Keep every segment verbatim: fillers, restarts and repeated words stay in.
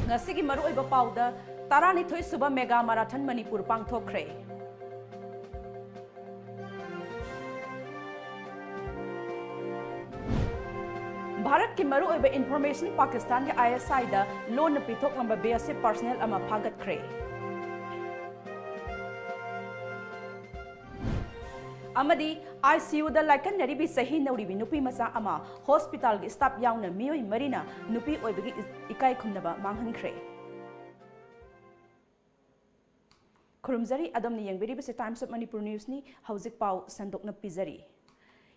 ꯉꯁꯤꯒꯤ ꯃꯔꯨꯑꯣꯏꯕ ꯄꯥꯎꯗ, ꯇꯔꯥꯅꯤꯊꯣꯏ ꯁꯨꯕ ꯃꯦꯒꯥ ꯃꯥꯔꯥꯊꯟ ꯃꯅꯤꯄꯨꯔ ꯄꯥꯡꯊꯣꯛꯈ꯭ꯔꯦ꯫ ꯚꯥꯔꯠꯀꯤ ꯃꯔꯨꯑꯣꯏꯕ ꯏꯟꯐꯣꯔꯃꯦꯁꯟ ꯄꯥꯀꯤꯁꯇꯥꯟꯒꯤ ꯑꯥꯏ ꯑꯦꯁ ꯑꯥꯏꯗ ꯂꯣꯟꯅ ꯄꯤꯊꯣꯛꯂꯝꯕ ꯕꯤ ꯑꯦꯁ ꯑꯦꯐ ꯄꯔꯁꯅꯦꯜ ꯑꯃ ꯐꯥꯒꯠꯈ꯭ꯔꯦ꯫ ꯑꯃꯗꯤ ꯑꯥꯏ ꯁꯤ ꯌꯨꯗ ꯂꯥꯏꯀꯠꯅꯔꯤꯕꯤ ꯆꯍꯤ ꯅꯧꯔꯤꯕꯤ ꯅꯨꯄꯤ ꯃꯆꯥ ꯑꯃ ꯍꯣꯁꯄꯤꯇꯥꯜꯒꯤ ꯁ꯭ꯇꯥꯐ ꯌꯥꯎꯅ ꯃꯤꯑꯣꯏ ꯃꯔꯤꯅ ꯅꯨꯄꯤ ꯑꯣꯏꯕꯒꯤ ꯏꯀꯥꯏ ꯈꯨꯝꯅꯕ ꯃꯥꯡꯍꯟꯈ꯭ꯔꯦ꯫ ꯈꯨꯔꯨꯝꯖꯔꯤ, ꯑꯗꯣꯝꯅ ꯌꯦꯡꯕꯤꯔꯤꯕꯁꯤ Times of Manipur Newsꯅꯤ꯫ ꯍꯧꯖꯤꯛ ꯄꯥꯎ ꯁꯟꯗꯣꯛꯅ ꯄꯤꯖꯔꯤ꯫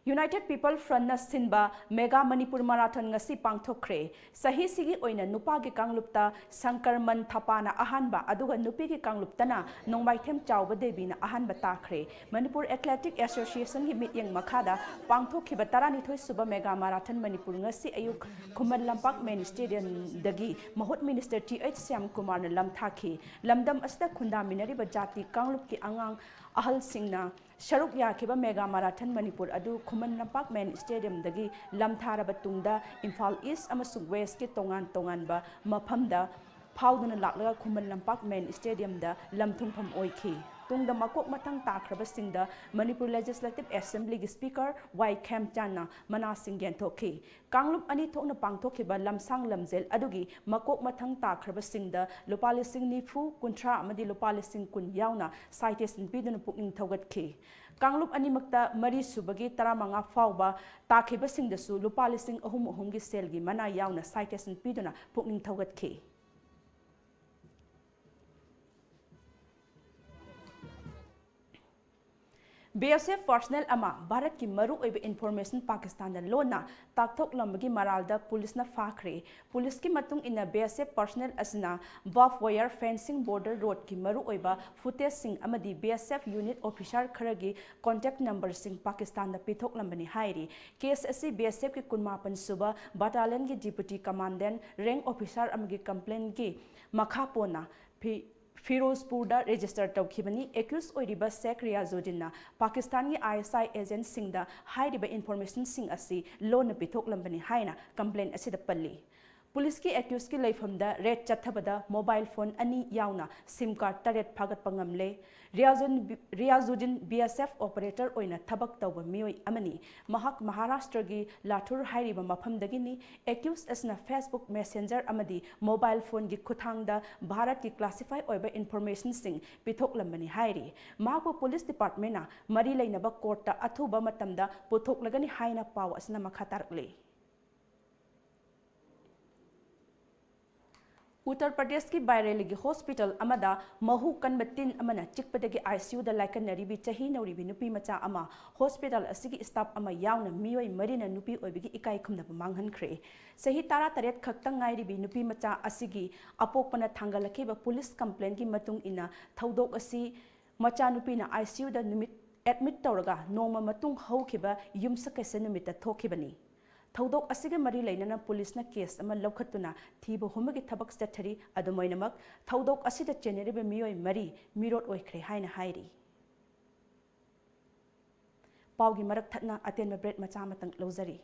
United People Frontꯅ ꯁꯤꯟꯕ ꯃꯦꯒꯥ ꯃꯅꯤꯄꯨꯔ ꯃꯥꯔꯥꯊꯣꯟ ꯉꯁꯤ ꯄꯥꯡꯊꯣꯛꯈ꯭ꯔꯦ꯫ ꯆꯍꯤꯁꯤꯒꯤ ꯑꯣꯏꯅ ꯅꯨꯄꯥꯒꯤ ꯀꯥꯡꯂꯨꯞꯇ ꯁꯪꯀꯔꯃꯟ ꯊꯥꯄꯥꯅ ꯑꯍꯥꯟꯕ, ꯑꯗꯨꯒ ꯅꯨꯄꯤꯒꯤ ꯀꯥꯡꯂꯨꯞꯇꯅ ꯅꯣꯡꯃꯥꯏꯊꯦꯝ ꯆꯥꯎꯕ ꯗꯦꯕꯤꯅ ꯑꯍꯥꯟꯕ ꯇꯥꯈ꯭ꯔꯦ꯫ ꯃꯅꯤꯄꯨꯔ ꯑꯦꯊꯂꯦꯇꯤꯛ ꯑꯦꯁꯣꯁꯤꯌꯦꯁꯟꯒꯤ ꯃꯤꯠꯌꯦꯡ ꯃꯈꯥꯗ ꯄꯥꯡꯊꯣꯛꯈꯤꯕ ꯇꯔꯥꯅꯤꯊꯣꯏ ꯁꯨꯕ ꯃꯦꯒꯥ ꯃꯥꯔꯥꯊꯟ ꯃꯅꯤꯄꯨꯔ ꯉꯁꯤ ꯑꯌꯨꯛ ꯈꯨꯃꯟ ꯂꯝꯄꯥꯛ ꯃꯦꯟ ꯁ꯭ꯇꯦꯗꯤꯌꯝꯗꯒꯤ ꯃꯍꯨꯠ ꯃꯤꯅꯤꯁꯇꯔ ꯇꯤ ꯑꯩꯆ ꯁ꯭ꯌꯥꯝꯀꯨꯃꯥꯔꯅ ꯂꯝꯊꯥꯈꯤ꯫ ꯂꯝꯗꯝ ꯑꯁꯤꯗ ꯈꯨꯟꯗꯥꯃꯤꯟꯅꯔꯤꯕ ꯖꯥꯇꯤ ꯀꯥꯡꯂꯨꯞꯀꯤ ꯑꯉꯥꯡ ꯑꯍꯜꯁꯤꯡꯅ ꯁꯔꯨꯛ ꯌꯥꯈꯤꯕ ꯃꯦꯒꯥ ꯃꯥꯔꯥꯊꯟ ꯃꯅꯤꯄꯨꯔ ꯑꯗꯨ ꯈꯨꯃꯟ ꯂꯝꯄꯥꯛ ꯃꯦꯟ ꯁ꯭ꯇꯦꯗꯤꯌꯝꯗꯒꯤ ꯂꯝꯊꯥꯔꯕ ꯇꯨꯡꯗ ꯏꯝꯐꯥꯜ ꯏꯁ ꯑꯃꯁꯨꯡ ꯋꯦꯁꯀꯤ ꯇꯣꯉꯥꯟ ꯇꯣꯉꯥꯟꯕ ꯃꯐꯝꯗ ꯐꯥꯎꯗꯨꯅ ꯂꯥꯛꯂꯒ ꯈꯨꯃꯟ ꯂꯝꯄꯥꯛ ꯃꯦꯟ ꯁ꯭ꯇꯦꯗꯤꯌꯝꯗ ꯂꯝꯊꯨꯡꯐꯝ ꯑꯣꯏꯈꯤ꯫ ꯇꯨꯡꯗ ꯃꯀꯣꯛ ꯃꯊꯪ ꯇꯥꯈ꯭ꯔꯕꯁꯤꯡꯗ ꯃꯅꯤꯄꯨꯔ ꯂꯦꯖꯤꯁꯂꯦꯇꯤꯚ ꯑꯦꯁꯦꯝꯕ꯭ꯂꯤꯒꯤ ꯁ꯭ꯄꯤꯀꯔ ꯋꯥꯏ ꯈꯦꯝꯆꯥꯟꯅ ꯃꯅꯥꯁꯤꯡ ꯌꯦꯟꯊꯣꯛꯈꯤ꯫ ꯀꯥꯡꯂꯨꯞ ꯑꯅꯤ ꯊꯣꯛꯅ ꯄꯥꯡꯊꯣꯛꯈꯤꯕ ꯂꯝꯁꯥꯡ ꯂꯝꯖꯦꯜ ꯑꯗꯨꯒꯤ ꯃꯀꯣꯛ ꯃꯊꯪ ꯇꯥꯈ꯭ꯔꯕꯁꯤꯡꯗ ꯂꯨꯄꯥ ꯂꯤꯁꯤꯡ ꯅꯤꯐꯨ, ꯀꯨꯟꯊ꯭ꯔꯥ ꯑꯃꯗꯤ ꯂꯨꯄꯥ ꯂꯤꯁꯤꯡ ꯀꯨꯟ ꯌꯥꯎꯅ citation ꯄꯤꯗꯨꯅ ꯄꯨꯛꯅꯤꯡ ꯊꯧꯒꯠꯈꯤ꯫ ꯀꯥꯡꯂꯨꯞ ꯑꯅꯤꯃꯛꯇ ꯃꯔꯤ ꯁꯨꯕꯒꯤ ꯇꯔꯥꯃꯉꯥ ꯐꯥꯎꯕ ꯇꯥꯈꯤꯕꯁꯤꯡꯗꯁꯨ ꯂꯨꯄꯥ ꯂꯤꯁꯤꯡ ꯑꯍꯨꯝ ꯑꯍꯨꯝꯒꯤ ꯁꯦꯜꯒꯤ ꯃꯅꯥ ꯌꯥꯎꯅ citation ꯄꯤꯗꯨꯅ ꯄꯨꯛꯅꯤꯡ ꯊꯧꯒꯠꯈꯤ꯫ ꯕꯤ ꯑꯦꯁ ꯑꯦꯐ ꯄꯔꯁꯅꯦꯜ ꯑꯃ ꯚꯥꯔꯠꯀꯤ ꯃꯔꯨꯑꯣꯏꯕ ꯏꯟꯐꯣꯔꯃꯦꯁꯟ ꯄꯥꯀꯤꯁꯇꯥꯟꯗ ꯂꯣꯟꯅ ꯇꯥꯛꯊꯣꯛꯂꯝꯕꯒꯤ ꯃꯔꯥꯜꯗ ꯄꯨꯂꯤꯁꯅ ꯐꯥꯈ꯭ꯔꯦ꯫ ꯄꯨꯂꯤꯁꯀꯤ ꯃꯇꯨꯡ ꯏꯟꯅ, ꯕꯤ ꯑꯦꯁ ꯑꯦꯐ ꯄꯔꯁꯅꯦꯜ ꯑꯁꯤꯅ barbed wire fencing, border roadꯀꯤ ꯃꯔꯨꯑꯣꯏꯕ footageꯁꯤꯡ ꯑꯃꯗꯤ ꯕꯤ ꯑꯦꯁ ꯑꯦꯐ unit officer ꯈꯔꯒꯤ contact numberꯁꯤꯡ ꯄꯥꯀꯤꯁꯇꯥꯟꯗ ꯄꯤꯊꯣꯛꯂꯝꯕꯅꯤ ꯍꯥꯏꯔꯤ꯫ Case ꯑꯁꯤ ꯕꯤ ꯑꯦꯁ ꯑꯦꯐꯀꯤ ꯀꯨꯟꯃꯥꯄꯟ ꯁꯨꯕ battalionꯒꯤ deputy commandant rank officer ꯑꯃꯒꯤ complaintꯀꯤ ꯃꯈꯥ ꯄꯣꯟꯅ ꯐꯤ-, ꯐꯤꯔꯣꯖꯄꯨꯔꯗ register ꯇꯧꯈꯤꯕꯅꯤ꯫ Accused ꯑꯣꯏꯔꯤꯕ ꯁꯦꯈ ꯔꯤꯌꯥꯖꯨꯗꯤꯟꯅ ꯄꯥꯀꯤꯁꯇꯥꯟꯒꯤ ꯑꯥꯏ ꯑꯦꯁ ꯑꯥꯏ agentꯁꯤꯡꯗ ꯍꯥꯏꯔꯤꯕ informationꯁꯤꯡ ꯑꯁꯤ ꯂꯣꯟꯅ ꯄꯤꯊꯣꯛꯂꯝꯕꯅꯤ ꯍꯥꯏꯅ complaint ꯑꯁꯤꯗ ꯄꯜꯂꯤ꯫ ꯄꯨꯂꯤꯁꯀꯤ ꯑꯦꯀ꯭ꯌꯨꯁꯀꯤ ꯂꯩꯐꯝꯗ ꯔꯦꯗ ꯆꯠꯊꯕꯗ ꯃꯣꯕꯥꯏꯜ ꯐꯣꯟ ꯑꯅꯤ ꯌꯥꯎꯅ ꯁꯤꯝ ꯀꯥꯔꯗ ꯇꯔꯦꯠ ꯐꯥꯒꯠꯄ ꯉꯝꯂꯦ꯫ ꯔꯤꯌꯥꯖꯨꯟ ꯕꯤ-, ꯔꯤꯌꯥꯖꯨꯗꯤꯟ ꯕꯤ ꯑꯦꯁ ꯑꯦꯐ ꯑꯣꯄꯔꯦꯇꯔ ꯑꯣꯏꯅ ꯊꯕꯛ ꯇꯧꯕ ꯃꯤꯑꯣꯏ ꯑꯃꯅꯤ꯫ ꯃꯍꯥꯛ ꯃꯍꯥꯔꯥꯁꯇ꯭ꯔꯒꯤ ꯂꯥꯊꯨꯔ ꯍꯥꯏꯔꯤꯕ ꯃꯐꯝꯗꯒꯤꯅꯤ꯫ ꯑꯦꯀ꯭ꯌꯨꯁ ꯑꯁꯤꯅ ꯐꯦꯁꯕꯨꯛ ꯃꯦꯁꯦꯟꯖꯔ ꯑꯃꯗꯤ ꯃꯣꯕꯥꯏꯜ ꯐꯣꯟꯒꯤ ꯈꯨꯠꯊꯥꯡꯗ ꯚꯥꯔꯠꯀꯤ ꯀ꯭ꯂꯥꯁꯤꯐꯥꯏ ꯑꯣꯏꯕ ꯏꯟꯐꯣꯔꯃꯦꯁꯟꯁꯤꯡ ꯄꯤꯊꯣꯛꯂꯝꯕꯅꯤ ꯍꯥꯏꯔꯤ꯫ ꯃꯍꯥꯛꯄꯨ ꯄꯨꯂꯤꯁ ꯗꯤꯄꯥꯔꯠꯃꯦꯟꯅ ꯃꯔꯤ ꯂꯩꯅꯕ ꯀꯣꯔꯠꯇ ꯑꯊꯨꯕ ꯃꯇꯝꯗ ꯄꯨꯊꯣꯛꯂꯒꯅꯤ ꯍꯥꯏꯅ ꯄꯥꯎ ꯑꯁꯤꯅ ꯃꯈꯥ ꯇꯥꯔꯛꯂꯤ꯫ ꯎꯠꯇꯔ ꯄ꯭ꯔꯗꯦꯁꯀꯤ ꯕꯥꯏꯔꯦꯂꯤꯒꯤ ꯍꯣꯁꯄꯤꯇꯥꯜ ꯑꯃꯗ ꯃꯍꯨ ꯀꯟꯕ ꯇꯤꯟ ꯑꯃꯅ ꯆꯤꯛꯄꯗꯒꯤ ꯑꯥꯏ ꯁꯤ ꯌꯨꯗ ꯂꯥꯏꯀꯠꯅꯔꯤꯕꯤ ꯆꯍꯤ ꯅꯧꯔꯤꯕꯤ ꯅꯨꯄꯤ ꯃꯆꯥ ꯑꯃ ꯍꯣꯁꯄꯤꯇꯥꯜ ꯑꯁꯤꯒꯤ ꯁ꯭ꯇꯥꯐ ꯑꯃ ꯌꯥꯎꯅ ꯃꯤꯑꯣꯏ ꯃꯔꯤꯅ ꯅꯨꯄꯤ ꯑꯣꯏꯕꯒꯤ ꯏꯀꯥꯏ ꯈꯨꯝꯅꯕ ꯃꯥꯡꯍꯟꯈ꯭ꯔꯦ꯫ ꯆꯍꯤ ꯇꯔꯥꯇꯔꯦꯠ ꯈꯛꯇ ꯉꯥꯏꯔꯤꯕꯤ ꯅꯨꯄꯤ ꯃꯆꯥ ꯑꯁꯤꯒꯤ ꯑꯄꯣꯛꯄꯅ ꯊꯥꯡꯒꯠꯂꯛꯈꯤꯕ ꯄꯨꯂꯤꯁ ꯀꯝꯄ꯭ꯂꯦꯟꯒꯤ ꯃꯇꯨꯡ ꯏꯟꯅ ꯊꯧꯗꯣꯛ ꯑꯁꯤ ꯃꯆꯥꯅꯨꯄꯤꯅ ꯑꯥꯏ ꯁꯤ ꯌꯨꯗ ꯅꯨꯃꯤꯠ ꯑꯦꯗꯃꯤꯠ ꯇꯧꯔꯒ ꯅꯣꯡꯃ ꯃꯇꯨꯡ ꯍꯧꯈꯤꯕ ꯌꯨꯝꯁꯀꯩꯁ ꯅꯨꯃꯤꯠꯇ ꯊꯣꯛꯈꯤꯕꯅꯤ꯫ ꯊꯧꯗꯣꯛ ꯑꯁꯤꯒ ꯃꯔꯤ ꯂꯩꯅꯅ ꯄꯨꯂꯤꯁꯅ ꯀꯦꯁ ꯑꯃ ꯂꯧꯈꯠꯇꯨꯅ ꯊꯤꯕ ꯍꯨꯝꯕꯒꯤ ꯊꯕꯛ ꯆꯠꯊꯔꯤ꯫ ꯑꯗꯨꯝ ꯑꯣꯏꯅꯃꯛ, ꯊꯧꯗꯣꯛ ꯑꯁꯤꯗ ꯆꯦꯟꯅꯔꯤꯕ ꯃꯤꯑꯣꯏ ꯃꯔꯤ ꯃꯤꯔꯣꯠ ꯑꯣꯏꯈ꯭ꯔꯦ ꯍꯥꯏꯅ ꯍꯥꯏꯔꯤ꯫ ꯄꯥꯎꯒꯤ ꯃꯔꯛ ꯊꯠꯅ ꯑꯇꯦꯟꯕ ꯕ꯭ꯔꯦꯛ ꯃꯆꯥ ꯑꯃꯇꯪ ꯂꯧꯖꯔꯤ꯫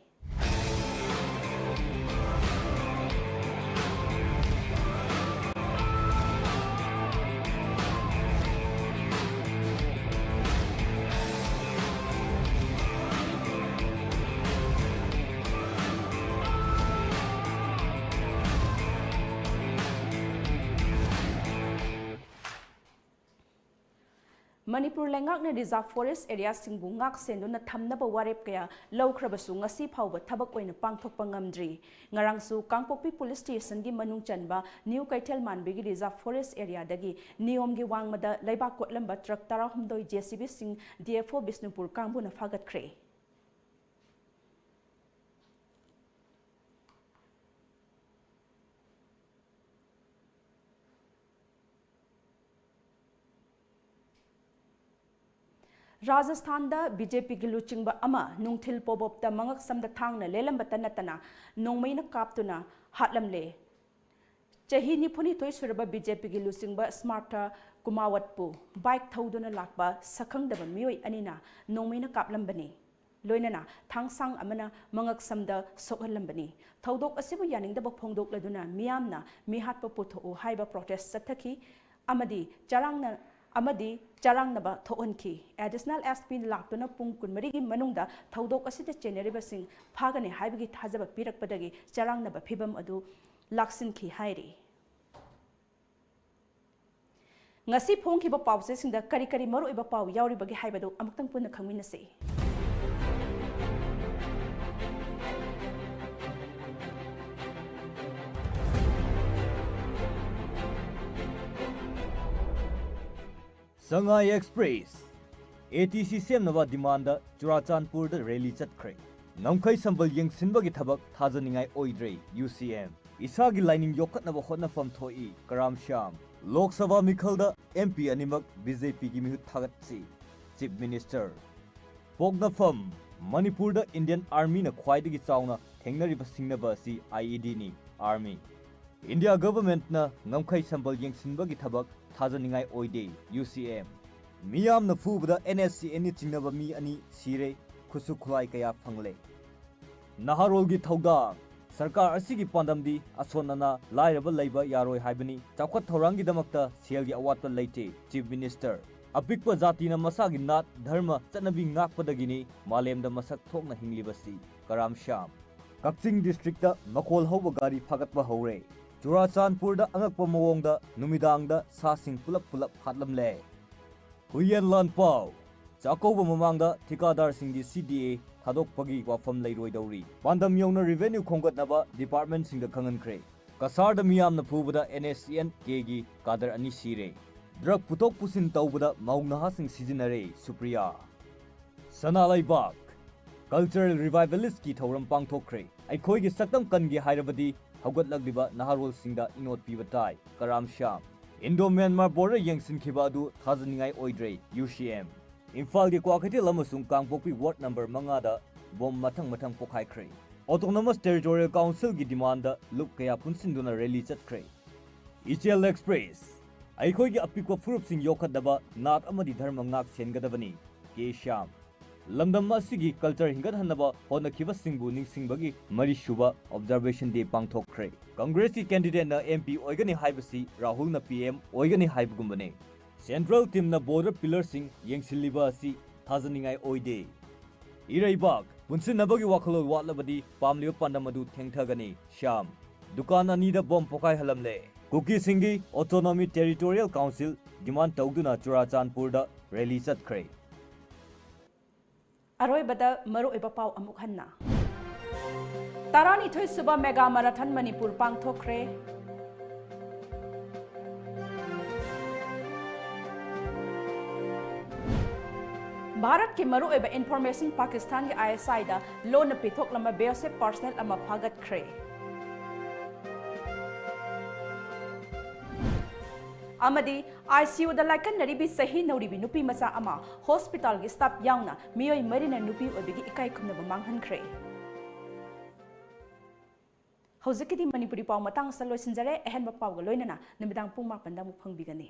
ꯃꯅꯤꯄꯨꯔ ꯂꯩꯉꯥꯛꯅ ꯔꯤꯖꯥꯔꯚ ꯐꯣꯔꯦꯁ ꯑꯦꯔꯤꯌꯥꯁꯤꯡꯕꯨ ꯉꯥꯛ ꯁꯦꯟꯗꯨꯅ ꯊꯝꯅꯕ ꯋꯥꯔꯦꯞ ꯀꯌꯥ ꯂꯧꯈ꯭ꯔꯕꯁꯨ, ꯉꯁꯤ ꯐꯥꯎꯕ ꯊꯕꯛ ꯑꯣꯏꯅ ꯄꯥꯡꯊꯣꯛꯄ ꯉꯝꯗ꯭ꯔꯤ꯫ ꯉꯔꯥꯡꯁꯨ ꯀꯥꯡꯄꯣꯛꯄꯤ ꯄꯨꯂꯤꯁ ꯁ꯭ꯇꯦꯁꯟꯒꯤ ꯃꯅꯨꯡ ꯆꯟꯕ ꯅ꯭ꯌꯨ ꯀꯩꯊꯦꯜ ꯃꯥꯟꯕꯤꯒꯤ ꯔꯤꯖꯥꯔꯚ ꯐꯣꯔꯦꯁ ꯑꯦꯔꯤꯌꯥꯗꯒꯤ ꯅꯤꯌꯣꯝꯒꯤ ꯋꯥꯡꯃꯗ ꯂꯩꯕꯥꯛ ꯀꯣꯠꯂꯝꯕ ꯇ꯭ꯔꯛ ꯇꯔꯥꯍꯨꯝꯗꯣꯏ ꯖꯦ ꯁꯤ ꯕꯤꯁꯤꯡ ꯗꯤ ꯑꯦꯐ ꯑꯣ ꯕꯤꯁꯅꯨꯄꯨꯔ ꯀꯥꯡꯕꯨꯅ ꯐꯥꯒꯠꯈ꯭ꯔꯦ꯫ ꯔꯥꯖꯁꯊꯥꯟꯗ ꯕꯤ ꯖꯦ ꯄꯤꯒꯤ ꯂꯨꯆꯤꯡꯕ ꯑꯃ ꯅꯨꯡꯊꯤꯜ ꯄꯣꯕꯣꯞꯇ ꯃꯉꯛꯁꯝꯗ ꯊꯥꯡꯅ ꯂꯦꯜꯂꯝꯕꯇ ꯅꯠꯇꯅ ꯅꯣꯡꯃꯩꯅ ꯀꯥꯞꯇꯨꯅ ꯍꯥꯠꯂꯝꯂꯦ꯫ ꯆꯍꯤ ꯅꯤꯐꯨꯅꯤꯊꯣꯏ ꯁꯨꯔꯕ ꯕꯤ ꯖꯦ ꯄꯤꯒꯤ ꯂꯨꯆꯤꯡꯕ ꯁ꯭ꯃꯥꯔꯊ ꯀꯨꯃꯥꯋꯠꯄꯨ ꯕꯥꯏꯛ ꯊꯧꯗꯨꯅ ꯂꯥꯛꯄ ꯁꯛꯈꯪꯗꯕ ꯃꯤꯑꯣꯏ ꯑꯅꯤꯅ ꯅꯣꯡꯃꯩꯅ ꯀꯥꯞꯂꯝꯕꯅꯤ꯫ ꯂꯣꯏꯅꯅ ꯊꯥꯡꯁꯥꯡ ꯑꯃꯅ ꯃꯉꯛꯁꯝꯗ ꯁꯣꯛꯍꯜꯂꯝꯕꯅꯤ꯫ ꯊꯧꯗꯣꯛ ꯑꯁꯤꯕꯨ ꯌꯥꯅꯤꯡꯗꯕ ꯐꯣꯡꯗꯣꯛꯂꯗꯨꯅ ꯃꯤꯌꯥꯝꯅ ꯃꯤꯍꯥꯠꯄ ꯄꯨꯊꯣꯛꯎ ꯍꯥꯏꯕ protest ꯆꯠꯊꯈꯤ ꯑꯃꯗꯤ ꯆꯔꯥꯡꯅ-, ꯑꯃꯗꯤ ꯆꯔꯥꯡꯅꯕ ꯊꯣꯛꯍꯟꯈꯤ꯫ Additional S P ꯂꯥꯛꯇꯨꯅ ꯄꯨꯡ ꯀꯨꯟꯃꯔꯤꯒꯤ ꯃꯅꯨꯡꯗ ꯊꯧꯗꯣꯛ ꯑꯁꯤꯗ ꯆꯦꯟꯅꯔꯤꯕꯁꯤꯡ ꯐꯥꯒꯅꯤ ꯍꯥꯏꯕꯒꯤ ꯊꯥꯖꯕ ꯄꯤꯔꯛꯄꯗꯒꯤ ꯆꯔꯥꯡꯅꯕ ꯐꯤꯕꯝ ꯑꯗꯨ ꯂꯥꯛꯁꯤꯟꯈꯤ ꯍꯥꯏꯔꯤ꯫ ꯉꯁꯤ ꯐꯣꯡꯈꯤꯕ ꯄꯥꯎꯆꯦꯁꯤꯡꯗ ꯀꯔꯤ ꯀꯔꯤ ꯃꯔꯨꯑꯣꯏꯕ ꯄꯥꯎ ꯌꯥꯎꯔꯤꯕꯒꯦ ꯍꯥꯏꯕꯗꯨ ꯑꯃꯨꯛꯇꯪ ꯄꯨꯟꯅ ꯈꯪꯃꯤꯟꯅꯁꯤ꯫ Sangai Express, A T C ꯁꯦꯝꯅꯕ demandꯗ ꯆꯨꯔꯥꯆꯥꯟꯄꯨꯔꯗ rally ꯆꯠꯈ꯭ꯔꯦ꯫ ꯉꯝꯈꯩ ꯁꯝꯕꯜ ꯌꯦꯡꯁꯤꯟꯕꯒꯤ ꯊꯕꯛ ꯊꯥꯖꯅꯤꯡꯉꯥꯏ ꯑꯣꯏꯗ꯭ꯔꯦ, U C M꯫ ꯏꯁꯥꯒꯤ ꯂꯥꯏꯅꯤꯡ ꯌꯣꯛꯈꯠꯅꯕ ꯍꯣꯠꯅꯐꯝ ꯊꯣꯛꯏ, ꯀꯔꯥꯝ ꯁ꯭ꯌꯥꯝ꯫ ꯂꯣꯛ ꯁꯚꯥ ꯃꯤꯈꯜꯗ M P ꯑꯅꯤꯃꯛ B J P ꯒꯤ ꯃꯤꯍꯨꯠ ꯊꯥꯒꯠꯁꯤ, Chief Minister꯫ ꯄꯣꯛꯅꯐꯝ, ꯃꯅꯤꯄꯨꯔꯗ Indian Armyꯅ ꯈ꯭ꯋꯥꯏꯗꯒꯤ ꯆꯥꯎꯅ ꯊꯦꯡꯅꯔꯤꯕ ꯁꯤꯡꯅꯕ ꯑꯁꯤ I E Dꯅꯤ, Army꯫ India Governmentꯅ ꯉꯝꯈꯩ ꯁꯝꯕꯜ ꯌꯦꯡꯁꯤꯟꯕꯒꯤ ꯊꯕꯛ ꯊꯥꯖꯅꯤꯡꯉꯥꯏ ꯑꯣꯏꯗꯦ, U C M꯫ ꯃꯤꯌꯥꯝꯅ ꯐꯨꯕꯗ N S C Nꯅ ꯆꯤꯡꯅꯕ ꯃꯤ ꯑꯅꯤ ꯁꯤꯔꯦ, ꯈꯨꯠꯁꯨ ꯈꯨꯠꯂꯥꯏ ꯀꯌꯥ ꯐꯪꯂꯦ꯫ ꯅꯍꯥꯔꯣꯜꯒꯤ ꯊꯧꯗꯥꯡ꯫ ꯁꯔꯀꯥꯔ ꯑꯁꯤꯒꯤ ꯄꯥꯟꯗꯝꯗꯤ ꯑꯁꯣꯟ ꯑꯅꯥ, ꯂꯥꯏꯔꯕ ꯂꯩꯕ ꯌꯥꯔꯣꯏ ꯍꯥꯏꯕꯅꯤ꯫ ꯆꯥꯎꯈꯠ ꯊꯧꯔꯥꯡꯒꯤꯗꯃꯛꯇ ꯁꯦꯜꯒꯤ ꯑꯋꯥꯠꯄ ꯂꯩꯇꯦ, Chief Minister꯫ ꯑꯄꯤꯛꯄ ꯖꯥꯇꯤꯅ ꯃꯁꯥꯒꯤ ꯅꯥꯠ, ꯙꯔꯃ, ꯆꯠꯅꯕꯤ ꯉꯥꯛꯄꯗꯒꯤꯅꯤ ꯃꯥꯂꯦꯝꯗ ꯃꯁꯛ ꯊꯣꯛꯅ ꯍꯤꯡꯂꯤꯕꯁꯤ, ꯀꯔꯥꯝ ꯁ꯭ꯌꯥꯝ꯫ ꯀꯛꯆꯤꯡ districtꯇ ꯃꯈꯣꯜ ꯍꯧꯕ ꯒꯥꯔꯤ ꯐꯥꯒꯠꯄ ꯍꯧꯔꯦ꯫ ꯆꯨꯔꯥꯆꯥꯟꯄꯨꯔꯗ ꯑꯉꯛꯄ ꯃꯑꯣꯡꯗ ꯅꯨꯃꯤꯗꯥꯡꯗ ꯁꯥꯁꯤꯡ ꯄꯨꯂꯞ ꯄꯨꯂꯞ ꯍꯥꯠꯂꯝꯂꯦ꯫ ꯍꯨꯏꯌꯦꯟ ꯂꯥꯟ ꯄꯥꯎ꯫ ꯆꯥꯛꯀꯧꯕ ꯃꯃꯥꯡꯗ ꯊꯤꯀꯥꯗꯥꯔꯁꯤꯡꯒꯤ C D A ꯊꯥꯗꯣꯛꯄꯒꯤ ꯋꯥꯐꯝ ꯂꯩꯔꯣꯏꯗꯧꯔꯤ꯫ ꯄꯥꯟꯗꯝ ꯌꯧꯅ revenue ꯈꯣꯝꯒꯠꯅꯕ departmentꯁꯤꯡꯗ ꯈꯪꯍꯟꯈ꯭ꯔꯦ꯫ ꯀꯁꯥꯔꯗ ꯃꯤꯌꯥꯝꯅ ꯐꯨꯕꯗ N S C N Kꯒꯤ cadre ꯑꯅꯤ ꯁꯤꯔꯦ꯫ Drug ꯄꯨꯊꯣꯛ ꯄꯨꯁꯤꯟ ꯇꯧꯕꯗ ꯃꯧ ꯅꯍꯥꯁꯤꯡ ꯁꯤꯖꯤꯟꯅꯔꯦ, ꯁꯨꯄ꯭ꯔꯤꯌꯥ꯫ ꯁꯅꯥ ꯂꯩꯕꯥꯛ꯫ Cultural revivalistꯀꯤ ꯊꯧꯔꯝ ꯄꯥꯡꯊꯣꯛꯈ꯭ꯔꯦ꯫ ꯑꯩꯈꯣꯏꯒꯤ ꯁꯛꯇꯝ ꯀꯟꯒꯦ ꯍꯥꯏꯔꯕꯗꯤ ꯍꯧꯒꯠꯂꯛꯂꯤꯕ ꯅꯍꯥꯔꯣꯜꯁꯤꯡꯗ ꯏꯅꯣꯠ ꯄꯤꯕ ꯇꯥꯏ, ꯀꯔꯥꯝ ꯁ꯭ꯌꯥꯝ꯫ Indo-Myanmar border ꯌꯦꯡꯁꯤꯟꯈꯤꯕ ꯑꯗꯨ ꯊꯥꯖꯅꯤꯡꯉꯥꯏ ꯑꯣꯏꯗ꯭ꯔꯦ, U C M꯫ ꯏꯝꯐꯥꯜꯒꯤ ꯀ꯭ꯋꯥꯀꯩꯊꯦꯜ ꯑꯃꯁꯨꯡ ꯀꯥꯡꯄꯣꯛꯄꯤ ward number ꯃꯉꯥꯗ bomb ꯃꯊꯪ ꯃꯊꯪ ꯄꯣꯈꯥꯏꯈ꯭ꯔꯦ꯫ Autonomous Territorial Councilꯒꯤ demandꯗ ꯂꯨꯞ ꯀꯌꯥ ꯄꯨꯟꯁꯤꯟꯗꯨꯅ rally ꯆꯠꯈ꯭ꯔꯦ꯫ ꯏꯆꯦꯜ Express꯫ ꯑꯩꯈꯣꯏꯒꯤ ꯑꯄꯤꯛꯄ ꯐꯨꯔꯨꯞꯁꯤꯡ ꯌꯣꯛꯈꯠꯅꯕ ꯅꯥꯠ ꯑꯃꯗꯤ ꯙꯔꯃ ꯉꯥꯛ ꯁꯦꯟꯒꯗꯕꯅꯤ, K ꯁ꯭ꯌꯥꯝ꯫ ꯂꯝꯗꯝ ꯑꯁꯤꯒꯤ culture ꯍꯤꯡꯒꯠꯍꯟꯅꯕ ꯍꯣꯠꯅꯈꯤꯕꯁꯤꯡꯕꯨ ꯅꯤꯡꯁꯤꯡꯕꯒꯤ ꯃꯔꯤꯁꯨꯕ Observation Day ꯄꯥꯡꯊꯣꯛꯈ꯭ꯔꯦ꯫ ꯀꯪꯒ꯭ꯔꯦꯁꯀꯤ candidateꯅ M P ꯑꯣꯏꯒꯅꯤ ꯍꯥꯏꯕꯁꯤ ꯔꯥꯍꯨꯜꯅ P M ꯑꯣꯏꯒꯅꯤ ꯍꯥꯏꯕꯒꯨꯝꯕꯅꯤ꯫ Central teamꯅ border pillarꯁꯤꯡ ꯌꯦꯡꯁꯤꯜꯂꯤꯕ ꯑꯁꯤ ꯊꯥꯖꯅꯤꯡꯉꯥꯏ ꯑꯣꯏꯗꯦ꯫ ꯏꯔꯩꯕꯥꯛ ꯄꯨꯟꯁꯤꯟꯅꯕꯒꯤ ꯋꯥꯈꯜꯂꯣꯟ ꯋꯥꯠꯂꯕꯗꯤ ꯄꯥꯝꯂꯤꯕ ꯄꯥꯟꯗꯝ ꯑꯗꯨ ꯊꯦꯡꯊꯒꯅꯤ꯫ ꯁ꯭ꯌꯥꯝ ꯗꯨꯀꯥꯟ ꯑꯅꯤꯗ bomb ꯄꯣꯈꯥꯏꯍꯜꯂꯝꯂꯦ꯫ ꯀꯨꯀꯤꯁꯤꯡꯒꯤ Autonomy Territorial Council demand ꯇꯧꯗꯨꯅ ꯆꯨꯔꯥꯆꯥꯟꯄꯨꯔꯗ rally ꯆꯠꯈ꯭ꯔꯦ꯫ ꯑꯔꯣꯏꯕꯗ ꯃꯔꯨꯑꯣꯏꯕ ꯄꯥꯎ ꯑꯃꯨꯛ ꯍꯟꯅ꯫ ꯇꯔꯥꯅꯤꯊꯣꯏ ꯁꯨꯕ Mega Marathon ꯃꯅꯤꯄꯨꯔ ꯄꯥꯡꯊꯣꯛꯈ꯭ꯔꯦ꯫ ꯚꯥꯔꯠꯀꯤ ꯃꯔꯨꯑꯣꯏꯕ information ꯄꯥꯀꯤꯁꯇꯥꯟꯒꯤ I S I ꯗ ꯂꯣꯟꯅ ꯄꯤꯊꯣꯛꯂꯝꯕ B S F personnel ꯑꯃ ꯐꯥꯒꯠꯈ꯭ꯔꯦ꯫ ꯑꯃꯗꯤ I C U ꯗ ꯂꯥꯏꯀꯠꯅꯔꯤꯕꯤ ꯆꯍꯤ ꯅꯧꯔꯤꯕꯤ ꯅꯨꯄꯤ ꯃꯆꯥ ꯑꯃ hospital ꯒꯤ staff ꯌꯥꯎꯅ ꯃꯤꯑꯣꯏ ꯃꯔꯤꯅ ꯅꯨꯄꯤ ꯑꯣꯏꯕꯒꯤ ꯏꯀꯥꯏ ꯈꯨꯝꯅꯕ ꯃꯥꯡꯍꯟꯈ꯭ꯔꯦ꯫ ꯍꯧꯖꯤꯛꯀꯤꯗꯤ ꯃꯅꯤꯄꯨꯔꯤ ꯄꯥꯎ ꯃꯇꯥꯡ ꯑꯁꯤꯗ ꯂꯣꯏꯁꯤꯟꯖꯔꯦ꯫ ꯑꯍꯦꯟꯕ ꯄꯥꯎꯒ ꯂꯣꯏꯅꯅ ꯅꯨꯃꯤꯗꯥꯡ ꯄꯨꯡ ꯃꯥꯄꯟꯗ ꯑꯃꯨꯛ ꯐꯪꯕꯤꯒꯅꯤ꯫